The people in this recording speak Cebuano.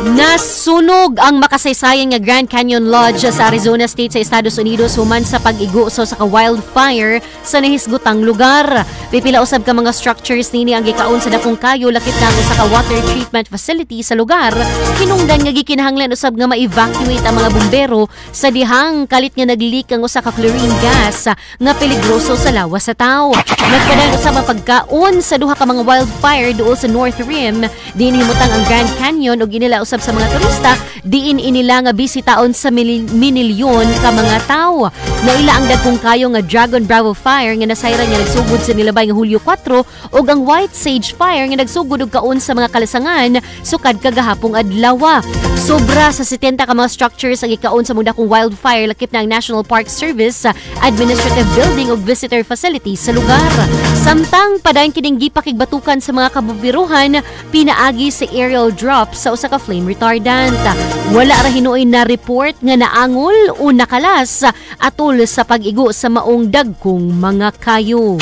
Nasunog ang makasaysayan nga Grand Canyon Lodge sa Arizona State sa Estados Unidos human sa pag-igo sa usa ka wildfire sa nahisgutang lugar. Pipila usab ka mga structures nini ang gikaon sa dakong kayo, lakip na ang usa ka water treatment facility sa lugar. Hinungdan nga gikinahanglan usab nga ma-evacuate ang mga bumbero sa dihang kalit nga nag-leak ang usa ka chlorine gas nga peligroso sa lawas sa tawo. Nagpadayon usab ang pagkaon sa duha ka mga wildfire duol sa North Rim, diin himutang ang Grand Canyon ug inila usab sa mga turista, diin inila nga bisitaon sa minilyon ka mga tawo. Naila ang dagkong kayo nga Dragon Bravo Fire nga nasayran nga nagsugod sa nilabay nga Hulyo 4 ug ang White Sage Fire nga nagsugod og kaon sa mga kalasangan sukad kagahapong adlaw. Sobra sa 70 ka mga structures ang gikaon sa dakong wildfire, lakip na ang National Park Service Administrative Building ug visitor facilities sa lugar. Samtang padayon kining gipakigbatukan sa mga kabumberuhan pinaagi sa aerial drop sa usa ka flame retardant. Wala ra hinuoy na report nga naangol o nakalas atol sa pag-igo sa maong dagkong mga kayo.